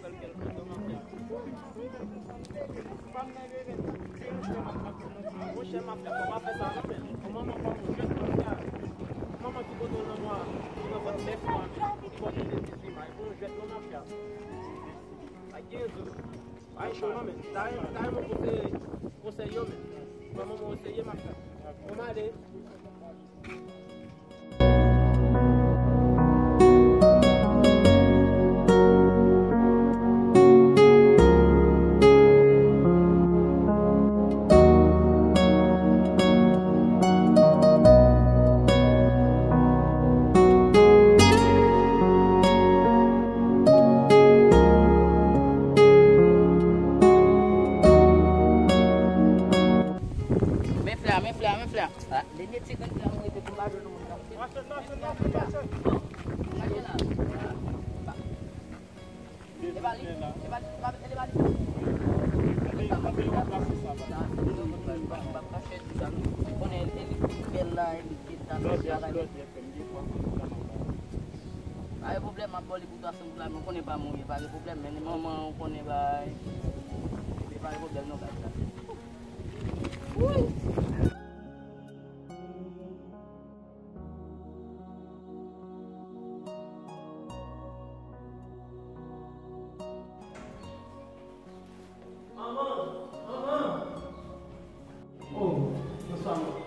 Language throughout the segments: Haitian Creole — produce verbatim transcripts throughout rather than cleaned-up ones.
nouvèl kè l pote w, mafya. Monchè, mafya, fò pa fè sa non, men. Manman pa moun jwèt, mafya. Manman ki pote w nan mwa, nan vant nèf mwa, men. Ki pote w nan dizuit mwa, e pa yon jwèt non, mafya. Ay, kenz jou. Ay, cho non, men. Ta, ta, mwen konseye, konseye yo, men. Manman mwen konseye, mafya. Bon, m ale. Men flè a, men flè a, men flè a. Ah, lè nèg ti grenn flè a mouri, pou m pa jwenn moun nan. Mache, mache, mache, mache. Bon, mache la. E pa li, e pa li, e pa li, e pa li. Konnen e li ki bèl la, e li ki ta travay. Pa gen pwoblèm, m ap ba w li pou twa san goud la, men w konnen pa mwen ye, pa gen pwoblèm, men manman w konnen bay. Epi pa gen pwoblèm non, gad sa. Wi. Manman! Manman! Oh, bonswa, manman.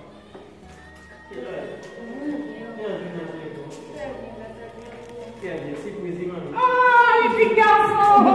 Kilè? Byen, byen, byen, byen. Trè byen, trè byen. Trè byen, sipriz, wi, manmi. Ah, li ti gason!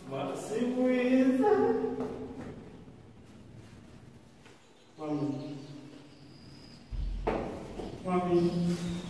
Mwen sipriz. Manmi. Manmi.